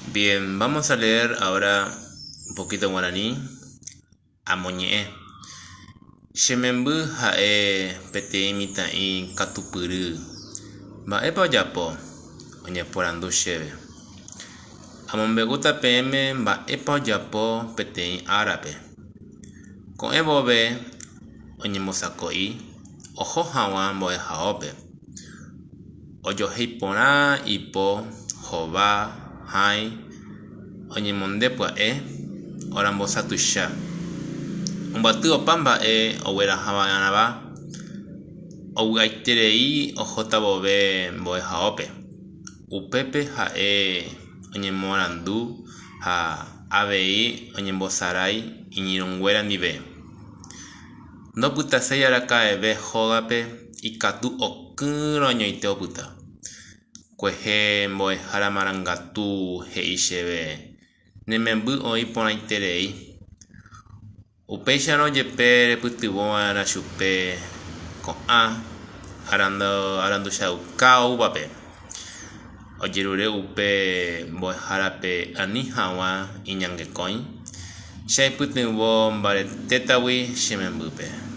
Bien, vamos a leer ahora un poquito guaraní. Amoñe'ẽ. Che memby ha'e peteĩ mitã'i katupyry. Mba'épa ojapo? Oñeporandu chéve. Amombe'úta peẽme mba'épa ojapo peteĩ árape. Ko'ẽ vove oñembosako'i oho hag̃ua mbo'ehaópe. Ojohéi porã ipo, hova, hãi, oñemonde pya'e, orambosa tuicha. Ombyaty opa mba'e oguerahava'erãva ovy'aiterei ohóta vove mbo'ehaópe. Upépe ha'e oñemoarandu ha avei oñembosarái iñirũnguéra ndive. Ndopytaséi araka'eve hógape ikatu okýrõ añoite opyta. Kuehe mbo'ehára marangatu he'i chéve ne memby oĩ porãiterei. Upéicharõ jepe repytyvõva'erã chupe ko'ã aranduchauka oúvape. Ojerure upe mbo'ehárape ani hag̃ua iñangekõi, che aipytyvõ mbaretétagui che membýpe.